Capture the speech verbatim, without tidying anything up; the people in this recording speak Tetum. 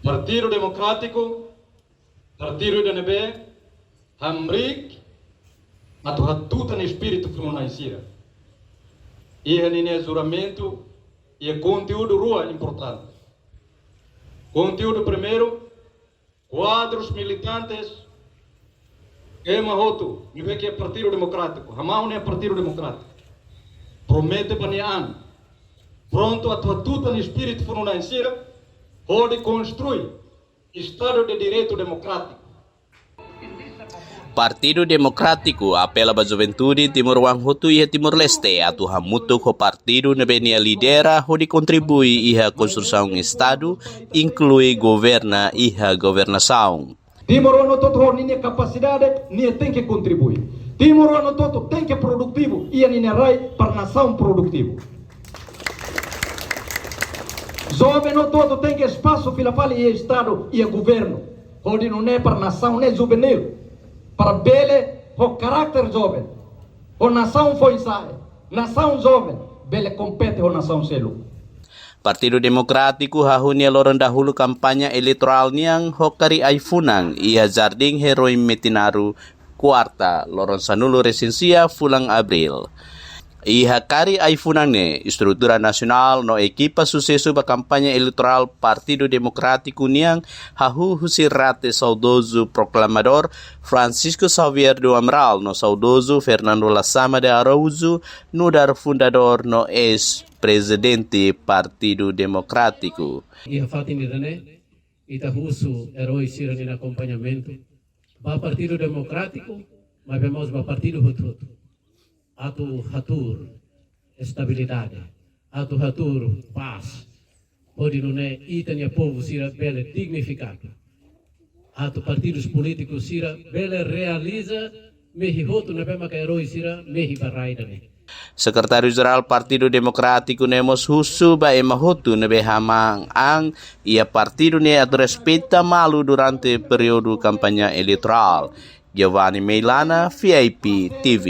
Partidu Demokrátiku, partidu ida ne'ebé hamriik atu hatutan espíritu funu-na'in sira iha ninia juramentu, iha konteúdu rua importante. Konteúdu primeiru, kuadrus, militantes, ema hotu ne'ebé ke Partidu Demokrátiku, hamahon iha Partidu Demokrátiku, promete ba nia an, prontu atu hatutan espíritu funu-na'in sira hodi konstrui Estadu de Direitu Demokrátiku. Partidu Demokrátiku apela ba juventude timoroan hotu iha Timor-Leste atu hamutuk ho partidu ne'ebé nia lidera hodi kontribui iha konstrusaun Estadu, inklui governa iha governasaun. Timoroan hotu ho ninia kapasidade, nia tenke kontribui. Timoroan hotu tenke produtivu, iha ninia rai para nasaun produtivu. Joven hotu tenke espasu fila fali iha Estadu, iha governu, hodi nune'e para nasaun ne'e juvenil, para bele ho karakter joven, ho nasaun foin-sa'e, nasaun joven, bele kompete ho nasaun seluk. Partidu Demokrátiku hahú nia loron dahuluk kampaña eleitorál nian ho kari ai-funan iha Jardín Herói Metinaro, kuarta, loron sanulu-resin-sia fulan Abríl. Iha kari ai-funan ne'e, estrutura nasionál no ekipa susesu ba kampaña eleitorál Partidu Demokrátiku nian hahú husi rate saudozu proklamadór Francisco Xavier do Amaral no saudozu Fernando Lasama de Araújo, nu'udar fundadór no eis-prezidente Partidu Demokrátiku. Iha fatin ida-ne'e, ita husu erói sira-nia akompañamentu ba Partidu Demokrátiku, maibé mós ba partidu hotu-hotu, atu hatuur estabilidade, atu hatuur pás, hodi nune'e ita-nia povu sira bele dignifikadu, atu partidus polítikus sira bele realiza mehi hotu ne'ebé maka erói sira mehi ba rai ida-ne'e. Sekretáriu-Jerál Partidu Demokrátiku ne'e mós husu ba ema hotu ne'ebé hamahon an iha partidu ne'e atu respeita malu durante períodu kampaña eleitorál. Giovanni Meilana, V I P T V.